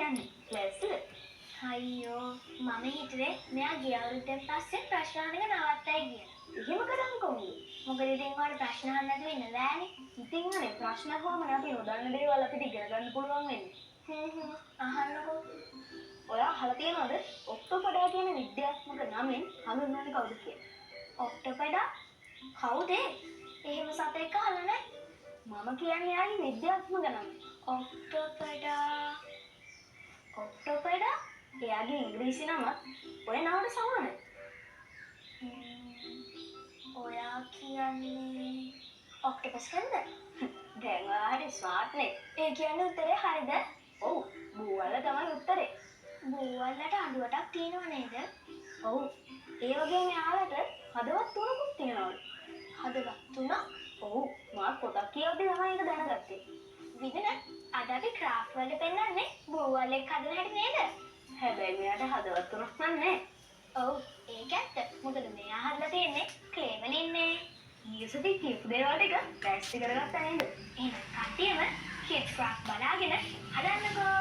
යන්නේ? ලෑස්තිද? අයියෝ, මම හිතුවේ මෙයා ගිය අවුරුද්දෙන් පස්සේ ප්‍රශ්න අහන එක නවත්තයි කියලා. එහෙම කරන්නේ කොහොමද? මොකද ඉතින් ඔයාලට ප්‍රශ්න අහන්න නැතුව ඉන්න බෑනේ. ඉතින් අනේ ප්‍රශ්න අහුවම අපි නොදන්න දේවල් අපිට ඉගෙන ගන්න පුළුවන් වෙන්නේ. හ්ම් හ්ම් අහන්නකෝ. ඔයා අහලා තියෙනවද ඔක්ටෝපඩා කියන විද්‍යාත්මක නමින් හඳුන්වන්නේ කවුද කියලා? ඔක්ටෝපඩා කවුද ඒ? එහෙම සතෙක් අහලා නැහැ. මම කියන්නේ එයාගේ විද්‍යාත්මක නම. ඔක්ටෝපඩා, ඔක්ටෝපඩා. එයාගේ ඉංග්‍රීසි නමත් ඔය නමට සමානයි. ඔයා කියන්නේ ඔක්ටෝපස් කෙන්ද? දැන් ඔයා හරි ස්මාර්ට් නේ. ඒ කියන්නේ උත්තරේ හරිද? ඔව්, බූවල්ල තමයි උත්තරේ. බූවල්ලට අඬුවටක් තියෙනව නේද? ඔව්. ඒ වගේම එයාලට හදවත් තුනකුත් තියෙනවලු. හදවත් තුනක්? ඔව්, මා පොතක් කියවද්දි තමයි ඒක දැනගත්තේ. විදුන, අද අපි ක්‍රාෆ්ට් වලට පෙන්නන්නේ බූවල්ලෙක් හදන හැටි නේද? හැබැයි මෙයාට හදවත් තුනක් නම් නෑ. ඔව්, ඒක ඇත්ත. මොකද මෙයා හදලා තියෙන්නේ ක්ලේ වලින්නේ. ගිය සතියේ කියපු දේවල් ටික ලෑස්ති කරගත්තා නේද? එහෙනම් කට්ටියම කිඩ්ස් ක්‍රාෆ්ට් බලාගෙන හදන්නකෝ.